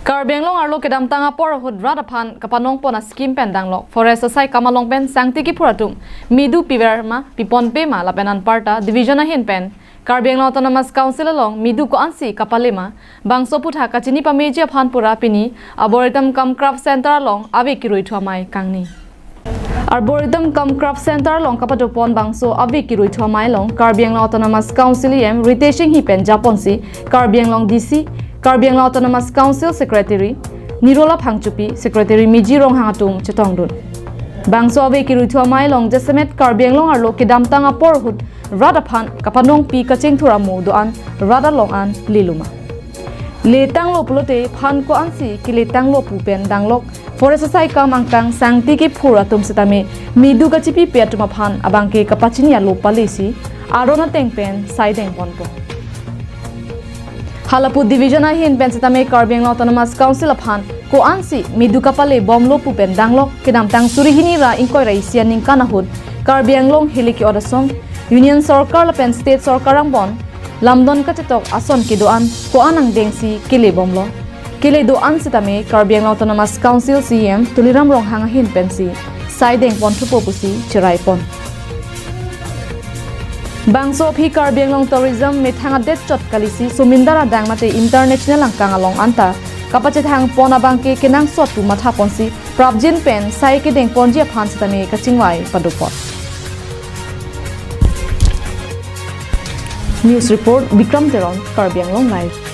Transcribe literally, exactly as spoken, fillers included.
Karbi Anglong arlo kedamtang apor ahut rat aphan kapanong pon a-scheme pen danglok forest asai kam along pen sangti kiphur atum midu piver ma piponpe ma lapen anparta division ahin pen Karbi Anglong Autonomous Council along midu ko-ansi kapale ma bangso aputhak kachini pameji aphan pura pini Arboretum cum Craft Center along ave kiruithu amei kangni. Arboretum cum Craft Center along kapado pon bangso ave kiruithu amei along Karbi Anglong Autonomous Council E M Ritesh Enghi pen japonsi Karbi Anglong D C, Karbi Anglong Autonomous Council Secretary Nirola Phangchopi, Secretary Miji Ronghang atum chetongdun. Bangso ave kiruithu amei along jasemet Karbi Anglong arlo kedamtang apor ahut rat aphan kapanongpi kachingthur amo do-an rat along an leluma. Letanglo pulote phan ko-ansi keletanglo pu pen danglok forest asai kam angkang sangti kiphur atum setame midu kachipipe atum aphan abangke kapachini alo palesi aron ateng pen saideng ponpo. Halapu division ahin pen setame Karbi Anglong Autonomous Council aphan ko-ansi midu kapale bomlo pu pen danglok kedamtang suri hini ra ingkoi ra isi aningkan ahut Karbi Anglong hiliki odasong Union Sorkar lapen State Sorkar angbong lamdon kachetok ason kedo-an ko-an angdengsi kele bomlo. Kele do-an setame Karbi Anglong Autonomous Council C E M Tuliram Ronghang ahin pensi saideng ponthupo pusi cherai pon. Bangso aphi Karbi Anglong tourism methang adet chot kalisi somindar adang mate international angkang along anta kapachethang pon abangke kenangsot pu matha ponsi prapjin pen sai kedeng ponji aphan setame kachingvai pado pon. News report Bikram Teron, Karbi Anglong Live.